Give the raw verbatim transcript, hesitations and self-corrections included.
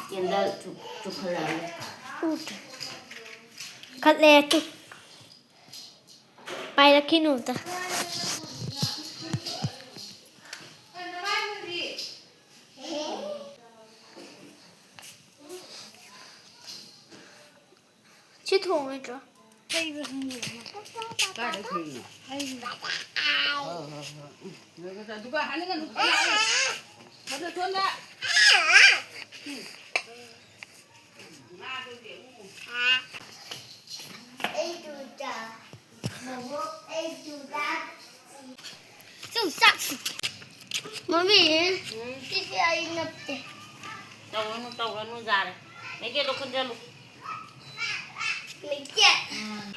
Candle ꯆꯨ-, ꯆꯨꯈꯠꯂꯛꯑꯅꯤ꯫ ꯎꯗ꯭ꯔꯦ꯫ ꯀꯠꯂꯦ two. ꯄꯥꯏꯔꯛꯈꯤꯅꯨ ꯑꯝꯇ꯫ ꯁꯤ ꯊꯣꯡꯉꯣꯏꯗ꯭ꯔꯣ? ꯀꯥꯏꯗ ꯊꯣꯡꯉꯤꯅꯣ? ꯍꯣꯏ, ꯍꯣꯏ, ꯍꯣꯏ꯫ ꯎꯝ꯫ ꯑꯗꯨꯒ ꯍꯥꯏꯅꯤꯡꯒꯅꯨ꯫ ꯐꯖ ꯊꯣꯟꯗ꯫ ꯎꯝ꯫ ꯆꯨꯝ ꯆꯥꯛꯁꯤ꯫ ꯃꯃꯤ, ꯎꯝ꯫ ꯁꯤꯁꯦ ꯑꯩ ꯅꯠꯇꯦ꯫ ꯇꯧꯔꯅꯨ, ꯇꯧꯔꯅꯨ, ꯌꯥꯔꯦ꯫ ꯃꯩꯈꯦꯠꯇꯣ ꯈꯨꯟꯖꯜꯂꯨ꯫ ꯃꯩꯈꯦꯠ꯫ ꯎꯝ꯫